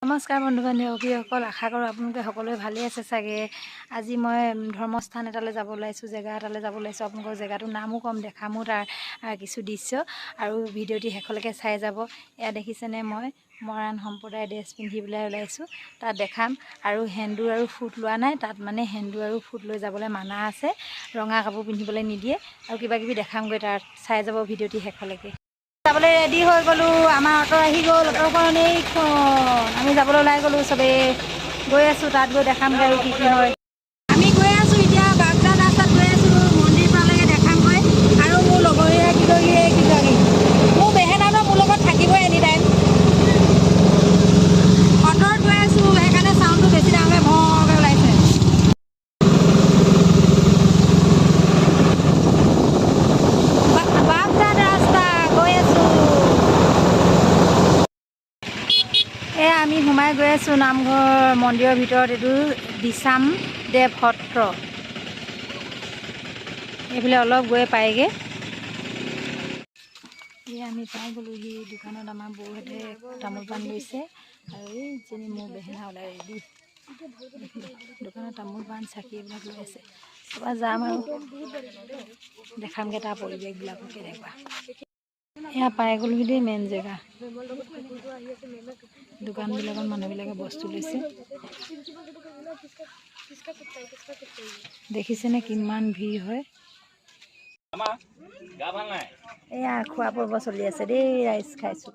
নমস্কাৰ বন্ধু বান্ধৱীসকল, আশা কৰোঁ আপোনালোকে সকলোৱে ভালেই আছে চাগে। আজি মই ধৰ্মস্থান এটালৈ যাব ওলাইছোঁ, জেগা এটালৈ যাব ওলাইছোঁ। আপোনালোকৰ জেগাটোৰ নামো ক'ম, দেখামো তাৰ কিছু দৃশ্য আৰু ভিডিঅ'টি শেষলৈকে চাই যাব। এয়া দেখিছেনে, মই মৰাণ সম্প্ৰদায়ৰ ড্ৰেছ পিন্ধি পেলাই ওলাইছোঁ। তাত দেখাম। আৰু সেন্দুৰ আৰু ফুট লোৱা নাই তাত, মানে সেন্দুৰ আৰু ফুট লৈ যাবলৈ মানা আছে, ৰঙা কাপোৰ পিন্ধিবলৈ নিদিয়ে। আৰু কিবা কিবি দেখামগৈ তাত, চাই যাব ভিডিঅ'টি শেষলৈকে। যাবলৈ ৰেডি হৈ গ'লোঁ, আমাৰ অ'টো আহি গ'ল। অ'টোখন এইখন, আমি যাবলৈ ওলাই গ'লোঁ। চবেই গৈ আছোঁ, তাত গৈ দেখামগৈ আৰু কি কি হয়। আমি গৈ আছোঁ এতিয়া বাগজান ৰাস্তাত গৈ আছোঁ, মন্দিৰ পালেগে দেখামগৈ। আৰু মোৰ লগৰীয়া কিগৰাকী, কিগৰাকী মোৰ বেহেনাটো মোৰ লগত থাকিবই এনি টাইম। অ'টোত গৈ আছোঁ, সেইকাৰণে চাউণ্ডটো বেছি ডাঙৰকৈ ভৰকৈ ওলাইছে। বাগজান ৰাস্তা গৈ আছোঁ। এয়া আমি সোমাই গৈ আছোঁ নামঘৰ মন্দিৰৰ ভিতৰত। এইটো দিচাম দেৱ সত্ৰ, এইফালে অলপ গৈ পায়গৈ। এয়া আমি পাই গ'লোহি দোকানত। আমাৰ বৌহঁতে তামোল পাণ লৈছে আৰু এইজনী মোৰ বেহেনা ওলাই ৰেডি। দোকানত তামোল পাণ, চাকি এইবিলাক লৈ আছে। তাৰপৰা যাম আৰু দেখামগৈ তাৰ পৰিৱেশবিলাকো কেনেকুৱা। এয়া পাই গ'লোহি দেই মেইন জেগা। দোকানবিলাকত মানুহবিলাকে বস্তু লৈছে। দেখিছেনে কিমান ভিৰ হয়? এয়া খোৱা পৰ্ব চলি আছে দেই, ৰাইজ খাইছোঁ।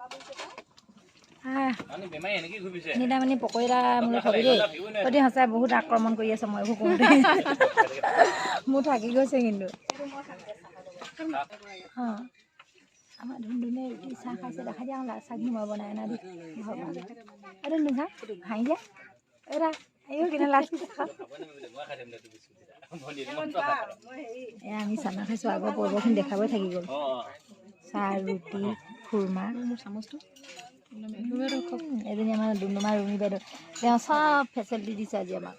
নিদামণি পকৰীটা মোলৈ থবি দেই। তহঁতি সঁচাই বহুত আক্ৰমণ কৰি আছ। মই এইবোৰ কৰোঁতে মোৰ থাকি গৈছে কিন্তু। অঁ, আমাৰ ধুনধুনে ৰুটি চাহ খাইছে। দেখাই দিয়া চাহখিনি মই বনাই অনা দি ঘৰৰ পৰা। এই ধুনধুন, খা, হাঁহি দিয়া। এইৰা আইও কিনে লাজ। এয়া আমি চানা খাইছোঁ। আগৰ পৰ্বখিনি দেখাবই থাকি গ'ল। চাহ, ৰুটি, খুৰমা। চামুচটো। এজনী আমাৰ ডুমডুমা ৰুমি বাইদেউ, তেওঁ চব ফেচিলিটি দিছে আজি আমাক।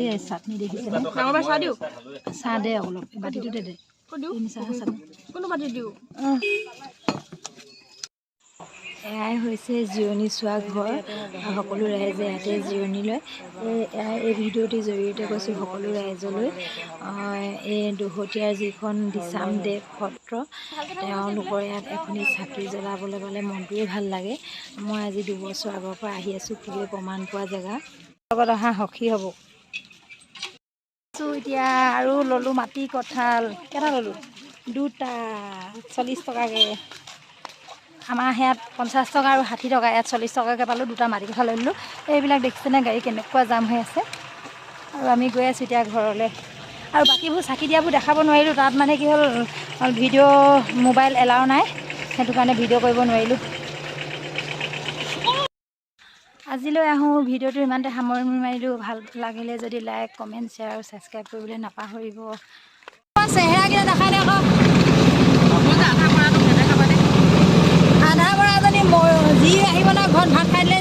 এই চাটনি দেখিছেনে? চাহ দিওঁ। চাহ দে অলপ, বাতিটোতে দে। চাহ চাটনি। কোনটো বাতি দিওঁ? এয়াই হৈছে জিৰণি চোৱা ঘৰ। সকলো ৰাইজে ইয়াতে জিৰণি লয়। এই ভিডিঅ'টিৰ জৰিয়তে কৈছোঁ সকলো ৰাইজলৈ, এই দহটীয়াৰ যিখন দিচাম দেৱ সত্ৰ, তেওঁলোকৰ ইয়াত এখনি চাকি জ্বলাবলৈ পালে মনটোৱে ভাল লাগে। মই আজি 2 বছৰ আগৰ পৰা আহি আছোঁ, খুবেই প্ৰমাণ পোৱা জেগা। লগত অহা সখী হ'ব আছোঁ এতিয়া। আৰু ল'লোঁ মাটি কঁঠাল। কেইটা ল'লোঁ? দুটা, 40 টকাকৈ। আমাৰ সেয়াত 50 টকা আৰু 60 টকা, ইয়াত 40 টকাকৈ পালোঁ। দুটা মাটি কঁঠাল লৈ ল'লোঁ। এইবিলাক দেখিছেনে, গাড়ী কেনেকুৱা জাম হৈ আছে। আৰু আমি গৈ আছোঁ এতিয়া ঘৰলৈ। আৰু বাকীবোৰ চাকি দিয়াবোৰ দেখাব নোৱাৰিলোঁ। তাত মানে কি হ'ল, ভিডিঅ' মোবাইল এলাও নাই, সেইটো কাৰণে ভিডিঅ' কৰিব নোৱাৰিলোঁ। আজিলৈ আহোঁ, ভিডিঅ'টো ইমানতে সামৰণি মাৰিলোঁ। ভাল লাগিলে যদি লাইক, কমেণ্ট, শ্বেয়াৰ আৰু ছাবস্ক্ৰাইব কৰিবলৈ নাপাহৰিব। চেহেৰাকেইটা দেখাই দে আকৌ। আধা মৰাজনী যি আহিব ন ঘৰত ভাত খাই দিলে।